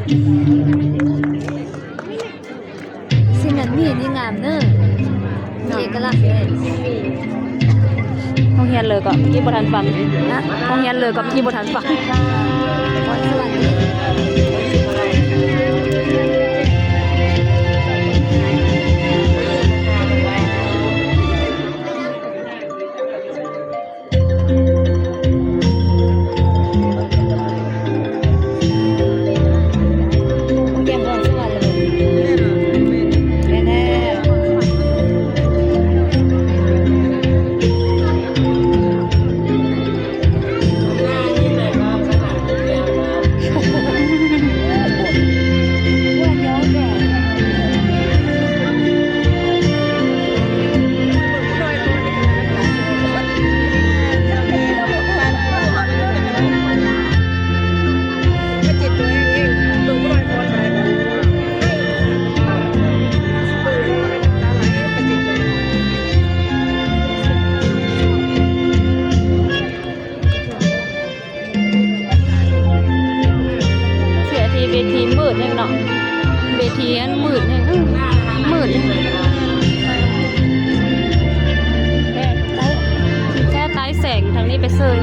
ຊິແມ່ນໝີ່ນີ້ງາມເດີ ມີເອກະລັກເດ້. ໂຮງຮຽນເລີກະ ເມື່ອກີ້ບໍ່ທັນຟັງ. ຮະ? ໂຮງຮຽນເລີກະ ເມື່ອກີ້ບໍ່ທັນຟັງ. ເສຍທີ່ເວທີມືດແຮງເນາະ ເວທີອັນມືດແຮງ ອື ມືດແຮງ. ແຄ່ໃຕ້ແສງທາງນີ້ໄປເຊີຍ.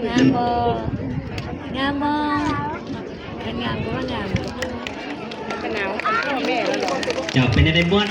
ງາມບໍ່? ງາມບໍ່? ຄັນງາມກໍວ່າງາມ. ເຈົ້າເປັນຈັ່ງໃດ ມ່ວນ?